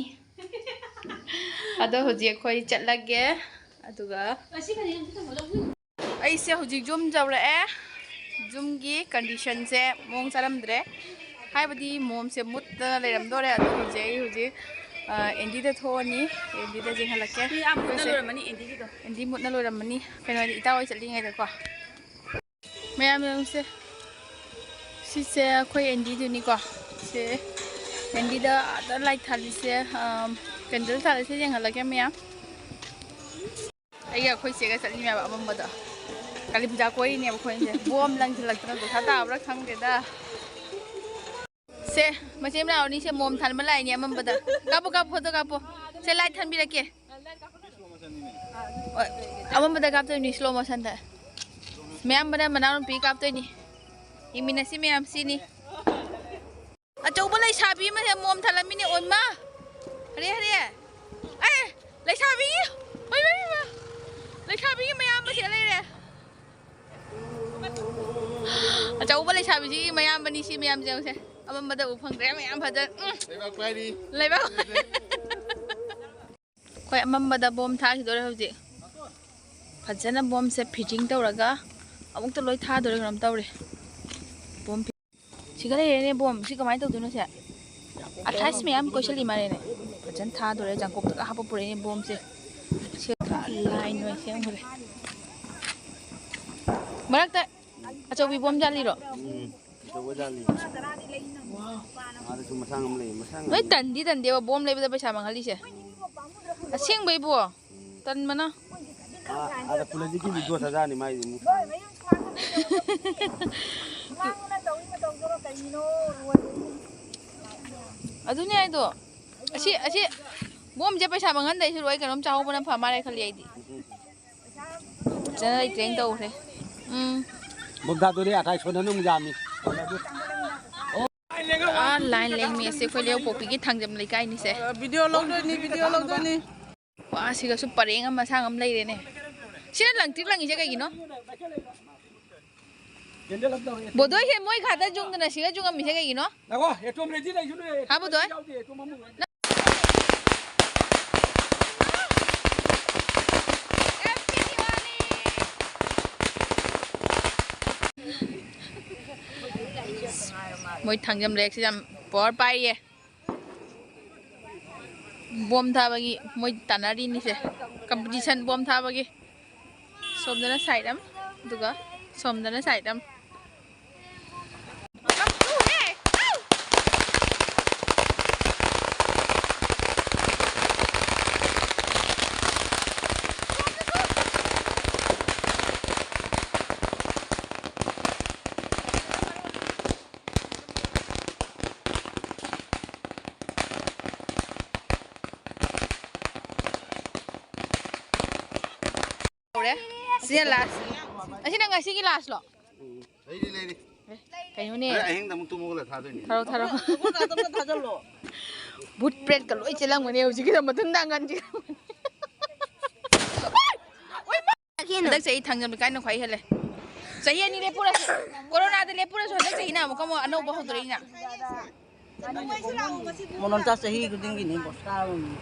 ꯑꯗꯣ ꯍꯧꯖꯤꯛ ꯑꯩꯈꯣꯏ ꯆꯠꯂꯒꯦ꯫ ꯑꯗꯨꯒ ꯑꯩꯁꯦ ꯍꯧꯖꯤꯛ ꯌꯨꯝ ꯌꯧꯔꯛꯑꯦ꯫ ꯌꯨꯝꯒꯤ ꯀꯟꯗꯤꯁꯟꯁꯦ ꯃꯑꯣꯡ ꯆꯥꯔꯝꯗ꯭ꯔꯦ, ꯍꯥꯏꯕꯗꯤ ꯃꯣꯝꯁꯦ ꯃꯨꯠꯇꯅ ꯂꯩꯔꯝꯗꯣꯔꯦ꯫ ꯑꯗꯣ ꯍꯧꯖꯤꯛ ꯑꯩ ꯍꯧꯖꯤꯛ, ꯑ, ꯑꯦꯟꯗꯤꯗ ꯊꯣꯛꯑꯅꯤ, ꯑꯦꯟꯗꯤꯗ ꯌꯦꯡꯍꯜꯂꯛꯀꯦ꯫ ꯁꯤ ꯑꯥ ꯃꯨꯠꯅ ꯑꯩꯈꯣꯏꯁꯦ ꯂꯣꯏꯔꯝꯃꯅꯤ, ꯑꯦꯟꯗꯤꯒꯤꯗꯣ꯫ ꯑꯦꯟꯗꯤ ꯃꯨꯠꯅ ꯂꯣꯏꯔꯝꯃꯅꯤ, ꯀꯩꯅꯣ ꯍꯥꯏꯗꯤ ꯏꯇꯥ ꯍꯣꯏ ꯆꯠꯂꯤꯉꯩꯗꯀꯣ꯫ ꯃꯌꯥꯝ ꯌꯦꯡꯉꯨꯁꯦ꯫ ꯁꯤꯁꯦ ꯑꯩꯈꯣꯏ ꯑꯦꯟꯗꯤꯗꯨꯅꯤꯀꯣ꯫ ꯁꯦ ꯑꯦꯟꯗꯤꯗ ꯑꯥꯗ ꯂꯥꯏꯠ ꯊꯥꯜꯂꯤꯁꯦ, ꯑꯝ, ꯀꯦꯟꯗꯜ ꯊꯥꯜꯂꯤꯁꯦ ꯌꯦꯡꯍꯜꯂꯛꯀꯦ ꯃꯌꯥꯝ꯫ ꯑꯩꯒ ꯑꯩꯈꯣꯏ ꯆꯦꯒ ꯆꯠꯂꯤꯅꯦꯕ ꯑꯃꯝꯕꯗ꯫ ꯀꯥꯂꯤ ꯄꯨꯖꯥ ꯀꯣꯏꯔꯤꯅꯦꯕ ꯑꯩꯈꯣꯏꯁꯦ꯫ ꯕꯣꯝ ꯂꯪꯁꯤꯜꯂꯛꯇꯅ ꯗꯣꯁꯥ ꯇꯥꯕ꯭ꯔꯥ ꯈꯪꯗꯦꯗ꯫ ꯁꯦ, ꯃꯆꯤꯟ ꯃꯅꯥꯎ ꯑꯅꯤꯁꯦ ꯃꯣꯝ ꯊꯥꯟꯕ ꯂꯥꯛꯏꯅꯦ ꯑꯃꯝꯕꯗ꯫ ꯀꯥꯞꯄꯨ, ꯀꯥꯞꯄꯨ, ꯐꯣꯇꯣ ꯀꯥꯞꯄꯨ꯫ ꯁꯦ, ꯂꯥꯏꯠ ꯊꯥꯟꯕꯤꯔꯛꯀꯦ꯫ ꯍꯣꯏ, ꯑꯃꯝꯕꯗ ꯀꯥꯞꯇꯣꯏꯅꯤ, ꯁ꯭ꯂꯣ ꯃꯣꯁꯟꯗ꯫ ꯃꯌꯥꯝꯕꯅ ꯃꯅꯥꯎꯅꯨꯄꯤ ꯀꯥꯞꯇꯣꯏꯅꯤ꯫ ꯌꯦꯡꯃꯤꯟꯅꯁꯤ ꯃꯌꯥꯝ, ꯁꯤꯅꯤ꯫ ꯑꯆꯧꯕ ꯂꯩꯁꯥꯕꯤ ꯑꯃ ꯍꯦꯛ ꯃꯣꯝ ꯊꯥꯜꯂꯝꯃꯤꯅꯦ, ꯑꯣꯏꯃꯥ꯫ ꯍꯔꯦ, ꯍꯔꯦ꯫ ꯑꯦ, ꯂꯩꯁꯥꯕꯤꯒꯤ, ꯑꯣꯏꯃꯥ, ꯏꯃꯥ꯫ ꯂꯩꯁꯥꯕꯤꯒꯤ ꯃꯌꯥꯝꯕ ꯁꯤꯗ ꯂꯩꯔꯦ꯫ ꯑꯆꯧꯕ ꯂꯩꯁꯥꯕꯤꯁꯤꯒꯤ ꯃꯌꯥꯝꯕꯅꯤ ꯁꯤ ꯃꯌꯥꯝꯁꯦ, ꯌꯦꯡꯉꯨꯁꯦ꯫ ꯑꯃꯝꯕꯗ ꯎ ꯐꯪꯗ꯭ꯔꯦ, ꯃꯌꯥꯝ ꯐꯖꯅ, ꯎꯝ꯫ ꯂꯩꯕꯥꯛ ꯄꯥꯏꯔꯤ꯫ ꯂꯩꯕꯥꯛ꯫ ꯑꯩꯈꯣꯏ ꯑꯃꯝꯕꯗ ꯕꯣꯝ ꯊꯥꯈꯤꯗꯣꯔꯦ ꯍꯧꯖꯤꯛ꯫ ꯐꯖꯅ ꯕꯣꯝꯁꯦ ꯐꯤꯠꯇꯤꯡ ꯇꯧꯔꯒ ꯑꯃꯨꯛꯇ ꯂꯣꯏ ꯊꯥꯗꯣꯔꯦ, ꯀꯩꯅꯣꯝ ꯇꯧꯔꯦ꯫ ꯕꯣꯝ ꯐꯤ-, ꯁꯤꯒ ꯂꯩꯔꯦꯅꯦ ꯕꯣꯝ꯫ ꯁꯤ ꯀꯃꯥꯏꯅ ꯇꯧꯗꯣꯏꯅꯣ ꯁꯦ? ꯑꯊꯥꯏꯁ ꯃꯌꯥꯝ ꯀꯣꯏꯁꯜꯂꯤ ꯃꯥꯜꯂꯦꯅꯦ꯫ ꯐꯖꯅ ꯊꯥꯗꯣꯔꯦ, ꯖꯥꯡꯀꯣꯛꯇꯒ ꯍꯥꯞꯄ ꯄꯨꯔꯛꯏꯅꯦ ꯕꯣꯝꯁꯦ꯫ ꯁꯤ ꯂꯥꯏꯟ ꯑꯣꯏꯅ ꯁꯦꯝꯈ꯭ꯔꯦ꯫ ꯃꯔꯛꯇ ꯑꯆꯧꯕꯤ ꯕꯣꯝ ꯌꯥꯜꯂꯤꯔꯣ? ꯎꯝ, ꯑꯆꯧꯕ ꯖꯥꯠꯅꯤ꯫ ꯋꯥꯎ꯫ ꯑꯥꯗꯁꯨ ꯃꯁꯥꯡ ꯑꯃ ꯂꯩ, ꯃꯁꯥꯡ ꯅꯣꯏ ꯑꯃ꯫ ꯇꯟꯗꯤ ꯇꯟꯗꯦꯕ ꯕꯣꯝ ꯂꯩꯕꯗ ꯄꯩꯁꯥ ꯃꯥꯡꯍꯜꯂꯤꯁꯦ꯫ ꯑꯁꯦꯡꯕꯩꯕꯨ꯫ ꯎꯝ꯫ ꯇꯟꯕꯅ꯫ ꯑꯥ, ꯑꯥꯗ ꯄꯨꯂꯤꯁꯀꯤ ꯚꯤꯗꯤꯑꯣ ꯊꯥꯖꯔꯅꯤ ꯃꯥꯏꯗꯤ ꯑꯃꯨꯛ꯫ ꯑꯗꯨꯅꯦ ꯍꯥꯏꯗꯣ꯫ ꯑꯁꯤ, ꯑꯁꯤ ꯕꯣꯝꯁꯦ ꯄꯩꯁꯥ ꯃꯥꯡꯍꯟꯗꯣꯏ ꯁꯔꯨꯛ ꯑꯩ ꯀꯩꯅꯣꯝ ꯆꯥꯍꯧꯕꯅ ꯐ ꯃꯥꯜꯂꯦ ꯈꯜꯂꯤ ꯑꯩꯗꯤ꯫ ꯐꯖꯅ ꯂꯩꯇ꯭ꯔꯦꯅ ꯇꯧꯈ꯭ꯔꯦ꯫ ꯎꯝ꯫ ꯕꯣꯝ ꯊꯥꯗꯣꯔꯦ, ꯑꯊꯥꯏ ꯁꯣꯟꯗꯅ ꯑꯃꯨꯛ ꯌꯥꯝꯃꯤ꯫ ꯑꯥ, ꯂꯥꯏꯟ ꯂꯦꯡꯃꯤ ꯑꯁꯦ ꯑꯩꯈꯣꯏ ꯂꯩꯔꯧꯄꯣꯛꯄꯤꯒꯤ ꯊꯥꯡꯖꯝ ꯂꯩꯀꯥꯏꯅꯤꯁꯦ꯫ ꯚꯤꯗꯤꯑꯣ ꯂꯧꯗꯣꯏꯅꯤ, ꯚꯤꯗꯤꯑꯣ ꯂꯧꯗꯣꯏꯅꯤ꯫ ꯋꯥ, ꯁꯤꯒꯁꯨ ꯄꯔꯦꯡ ꯑꯃ ꯑꯁꯥꯡ ꯑꯃ ꯂꯩꯔꯦꯅꯦ꯫ ꯁꯤꯅ ꯂꯪꯇ꯭ꯔꯤꯛ ꯂꯪꯉꯤꯁꯦ ꯀꯩꯒꯤꯅꯣ? ꯕꯣꯗꯣꯏꯁꯦ ꯃꯣꯏ ꯈꯥꯗ ꯌꯨꯡꯗꯅ ꯁꯤꯒ ꯌꯨꯡꯉꯝꯃꯤꯁꯦ ꯀꯩꯒꯤꯅꯣ? ꯉꯥꯏꯈꯣ, ꯑꯦꯇꯣꯝ ꯔꯦꯗꯤ ꯂꯩꯁꯅꯨ, ꯑꯦꯇꯣꯝ ꯍꯥ, ꯕꯣꯗꯣꯏ? ꯌꯥꯎꯗꯦ, ꯑꯦꯇꯣꯝ ꯑꯃꯨꯛ꯫ ꯃꯣꯏ ꯊꯥꯡꯖꯝ ꯂꯩꯔꯛꯁꯤ ꯌꯥꯝ ꯄꯋꯥꯔ ꯄꯥꯏꯔꯤꯌꯦ꯫ ꯕꯣꯝ ꯊꯥꯕꯒꯤ ꯃꯣꯏ ꯇꯥꯟꯅꯔꯤꯅꯤꯁꯦ, ꯀꯝꯄꯤꯇꯤꯁꯟ ꯕꯣꯝ ꯊꯥꯕꯒꯤ꯫ ꯁꯣꯝꯗꯅ ꯁꯥꯏꯠ ꯑꯃ, ꯑꯗꯨꯒ ꯁꯣꯝꯗꯅ ꯁꯥꯏꯠ ꯑꯃ꯫ ꯁꯤꯅ ꯂꯥꯁ꯫ ꯑꯁꯤꯅ ꯉꯁꯤꯒꯤ ꯂꯥꯁꯂꯣ? ꯎꯝ꯫ ꯂꯩꯔꯤ, ꯂꯩꯔꯤ꯫ ꯑꯦ, ꯀꯩꯅꯣꯅꯦ? ꯍꯣꯔꯦꯟ ꯑꯍꯤꯡꯗ ꯑꯃꯨꯛ ꯇꯨꯝꯃꯒ ꯊꯥꯗꯣꯏꯅꯦ꯫ ꯊꯥꯔꯣ, ꯊꯥꯔꯣ꯫ ꯊꯥꯖꯜꯂꯣ꯫ ꯕꯨꯠ ꯄ꯭ꯔꯦꯠꯀ ꯂꯣꯏ ꯆꯦꯜꯂꯝꯒꯅꯤ ꯍꯧꯖꯤꯛꯀꯤꯗ ꯃꯊꯨꯟ ꯇꯥꯡꯒꯟꯁꯤ꯫ ꯍꯟꯗꯛ ꯆꯍꯤ ꯊꯥꯡꯖꯝ ꯂꯩꯀꯥꯏꯅ ꯈ꯭ꯋꯥꯏ ꯍꯦꯜꯂꯦ꯫ ꯆꯍꯤ ꯑꯅꯤ ꯂꯦꯞꯄꯨꯔꯁꯨ, ꯀꯣꯔꯣꯅꯥꯗ ꯂꯦꯞꯄꯨꯔꯁꯨ ꯍꯟꯗꯛ ꯆꯍꯤꯅ ꯑꯃꯨꯛꯀ ꯑꯃꯨꯛ ꯑꯅꯧꯕ ꯍꯧꯗꯣꯔꯛꯏꯅ꯫ ꯃꯣꯅꯣꯟꯇ ꯆꯍꯤ ꯈꯨꯗꯤꯡꯒꯤꯅꯤ ꯕꯣꯁꯇꯥ ꯑꯃꯃꯝ꯫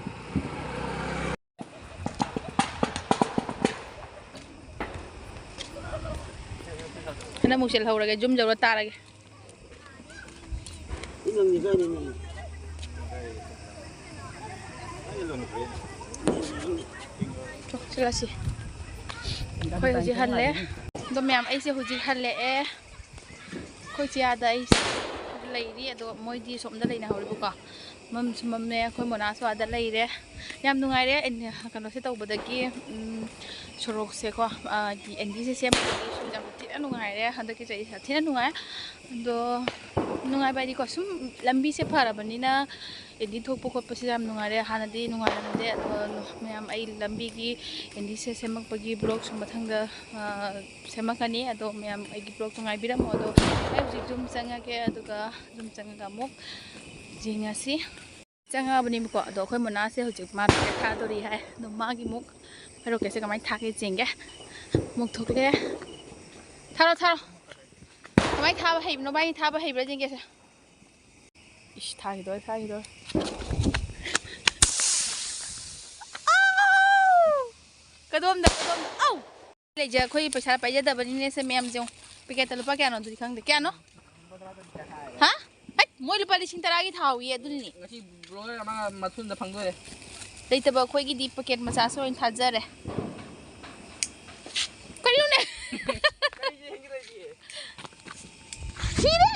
ꯍꯟꯗꯛ ꯑꯃꯨꯛ ꯆꯦꯜꯍꯧꯔꯒꯦ, ꯖꯨꯝ ꯌꯧꯔ ꯇꯥꯔꯒꯦ꯫ ꯆꯠꯂꯁꯤ꯫ ꯑꯩꯈꯣꯏ ꯍꯧꯖꯤꯛ ꯍꯜꯂꯦ꯫ ꯑꯗꯣ ꯃꯌꯥꯝ, ꯑꯩꯁꯦ ꯍꯧꯖꯤꯛ ꯍꯜꯂꯛꯑꯦ꯫ ꯑꯩꯈꯣꯏ ꯆꯦ ꯑꯥꯗ ꯑꯩ ꯂꯩꯔꯤ, ꯑꯗꯣ ꯃꯣꯏꯗꯤ ꯁꯣꯝꯗ ꯂꯩꯅꯍꯧꯔꯤꯕꯀꯣ꯫ ꯃꯝꯁꯨ ꯃꯝꯃꯦ, ꯑꯩꯈꯣꯏ ꯃꯣꯅꯥꯁꯨ ꯑꯥꯗ ꯂꯩꯔꯦ꯫ ꯌꯥꯝ ꯅꯨꯡꯉꯥꯏꯔꯦ, ꯑꯦꯟ-, ꯀꯩꯅꯣꯁꯦ ꯇꯧꯕꯗꯒꯤ, ꯎꯝ, ꯁꯣꯔꯣꯛꯁꯦꯀꯣ, ꯑꯥ, ꯑꯦꯟꯗꯤꯁꯦ ꯁꯦꯝꯕꯗꯒꯤ ꯌꯥꯝ ꯊꯤꯅ ꯅꯨꯡꯉꯥꯏꯔꯦ꯫ ꯍꯟꯗꯛꯀꯤ ꯆꯍꯤꯁꯦ ꯌꯥꯝ ꯊꯤꯅ ꯅꯨꯡꯉꯥꯏ꯫ ꯑꯗꯣ ꯅꯨꯡꯉꯥꯏꯕ ꯍꯥꯏꯗꯤꯀꯣ, ꯁꯨꯝ ꯂꯝꯕꯤꯁꯦ ꯐꯔꯕꯅꯤꯅ ꯑꯦꯟꯗꯤ ꯊꯣꯛꯄ ꯈꯣꯠꯄꯁꯦ ꯌꯥꯝ ꯅꯨꯡꯉꯥꯏꯔꯦ꯫ ꯍꯥꯟꯅꯗꯤ ꯅꯨꯡꯉꯥꯏꯔꯝꯗꯦ꯫ ꯑꯗꯣ ꯃꯌꯥꯝ, ꯑꯩ ꯂꯝꯕꯤꯒꯤ ꯑꯦꯟꯗꯤꯁꯦ ꯁꯦꯝꯃꯛꯄꯒꯤ ꯕ꯭ꯂꯣꯛꯁꯨ ꯃꯊꯪꯗ, ꯑꯥ, ꯁꯦꯝꯃꯛꯀꯅꯤ꯫ ꯑꯗꯣ ꯃꯌꯥꯝ ꯑꯩꯒꯤ ꯕ꯭ꯂꯣꯛꯇꯣ ꯉꯥꯏꯕꯤꯔꯝꯃꯣ꯫ ꯑꯗꯣ ꯑꯩ ꯍꯧꯖꯤꯛ ꯌꯨꯝ ꯆꯪꯉꯒꯦ, ꯑꯗꯨꯒ ꯌꯨꯝ ꯆꯪꯉꯒ ꯑꯃꯨꯛ ꯌꯦꯡꯉꯁꯤ꯫ ꯆꯪꯉꯛꯑꯕꯅꯦꯕꯀꯣ꯫ ꯑꯗꯣ ꯑꯩꯈꯣꯏ ꯃꯣꯅꯥꯁꯦ ꯍꯧꯖꯤꯛ ꯃꯥ ꯄꯦꯀꯦꯠ ꯊꯥꯗꯣꯔꯤ ꯍꯥꯏ꯫ ꯑꯗꯣ ꯃꯥꯒꯤ ꯑꯃꯨꯛ ꯄꯦꯔꯣꯀꯦꯠꯁꯦ ꯀꯃꯥꯏꯅ ꯊꯥꯒꯦ ꯌꯦꯡꯒꯦ꯫ ꯑꯃꯨꯛ ꯊꯣꯛꯂꯛꯑꯦ꯫ ꯊꯥꯔꯣ, ꯊꯥꯔꯣ꯫ ꯀꯃꯥꯏꯅ ꯊꯥꯕ ꯍꯩꯕꯅꯣ? ꯃꯥꯒꯤ ꯊꯥꯕ ꯍꯩꯕ꯭ꯔꯥ ꯌꯦꯡꯒꯦꯁꯦ꯫ ꯏꯁ, ꯊꯥꯈꯤꯗꯣꯔꯦ, ꯊꯥꯈꯤꯗꯣꯔꯦ꯫ ꯑꯥꯎ! ꯀꯗꯣꯝꯗ, ꯀꯗꯣꯝꯗ? ꯑꯧ! ꯂꯩꯖ-, ꯑꯩꯈꯣꯏ ꯄꯩꯁꯥ ꯄꯥꯏꯖꯗꯕꯅꯤꯅꯦ ꯁꯦ ꯃꯌꯥꯝꯁꯦ ꯌꯦꯡꯉꯨ꯫ ꯄꯦꯀꯦꯠꯇ ꯂꯨꯄꯥ ꯀꯌꯥꯅꯣ ꯑꯗꯨꯗꯤ ꯈꯪꯗꯦ꯫ ꯀꯌꯥꯅꯣ? ꯍꯥ? ꯍꯩꯠ, ꯃꯣꯏ ꯂꯨꯄꯥ ꯂꯤꯁꯤꯡ ꯇꯔꯥꯒꯤ ꯊꯥꯍꯧꯏ ꯑꯗꯨꯅꯤꯅꯦ꯫ ꯉꯁꯤ ꯕ꯭ꯂꯣꯒꯔ ꯑꯃ ꯃꯊꯨꯟꯗ ꯐꯪꯗꯣꯔꯦ꯫ ꯂꯩꯇꯕ ꯑꯩꯈꯣꯏꯒꯤꯗꯤ ꯄꯦꯀꯦꯠ ꯃꯆꯥꯁꯨ ꯑꯣꯏꯅ ꯊꯥꯖꯔꯦ꯫ ꯀꯔꯤꯅꯣꯅꯦ? ꯁꯤꯔꯦ!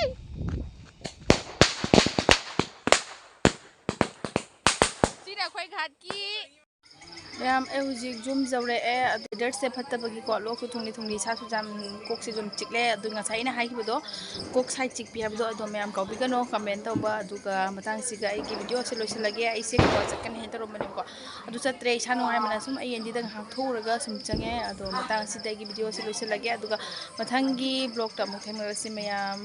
ꯁꯤꯅ ꯑꯩꯈꯣꯏ ꯘꯥꯠꯀꯤ ꯃꯌꯥꯝ, ꯑꯩ ꯍꯧꯖꯤꯛ ꯌꯨꯝ ꯌꯧꯔꯛꯑꯦ꯫ ꯑꯗꯣ weatherꯁꯦ ꯐꯠꯇꯕꯒꯤꯀꯣ, ꯂꯣꯛꯁꯨ ꯊꯨꯡꯂꯤ ꯊꯨꯡꯂꯤ, ꯏꯁꯥꯁꯨ ꯌꯥꯝ, ꯀꯣꯛꯁꯦ ꯑꯗꯨꯝ ꯆꯤꯛꯂꯦ꯫ ꯑꯗꯨ ꯉꯁꯥꯏ ꯑꯩꯅ ꯍꯥꯏꯈꯤꯕꯗꯣ, ꯀꯣꯛ ꯁꯥꯏ ꯆꯤꯛꯄꯤ ꯍꯥꯏꯕꯗꯣ, ꯑꯗꯣ ꯃꯌꯥꯝ ꯀꯥꯎꯕꯤꯒꯅꯣ comment ꯇꯧꯕ꯫ ꯑꯗꯨꯒ ꯃꯇꯥꯡꯁꯤꯒ ꯑꯩꯒꯤ videoꯁꯦ ꯂꯣꯏꯁꯤꯜꯂꯒꯦ꯫ ꯑꯩꯁꯦ ꯒꯣꯋꯥ ꯆꯠꯀꯅꯤ ꯍꯥꯏꯅ ꯇꯧꯔꯝꯕꯅꯦꯕꯀꯣ, ꯑꯗꯨ ꯆꯠꯇ꯭ꯔꯦ꯫ ꯏꯁꯥ ꯅꯨꯡꯉꯥꯏꯃꯟꯗꯅ ꯁꯨꯝ ꯑꯩ ꯑꯦꯟꯗꯤꯗ ꯉꯥꯏꯍꯥꯛ ꯊꯣꯛꯎꯔꯒ ꯁꯨꯝ ꯆꯪꯉꯦ꯫ ꯑꯗꯣ ꯃꯇꯥꯡꯁꯤꯗ ꯑꯩꯒꯤ videoꯁꯦ ꯂꯣꯏꯁꯤꯜꯂꯒꯦ꯫ ꯑꯗꯨꯒ ꯃꯊꯪꯒꯤ vlogꯇ ꯑꯃꯨꯛ ꯊꯦꯡꯅꯔꯁꯤ ꯃꯌꯥꯝ꯫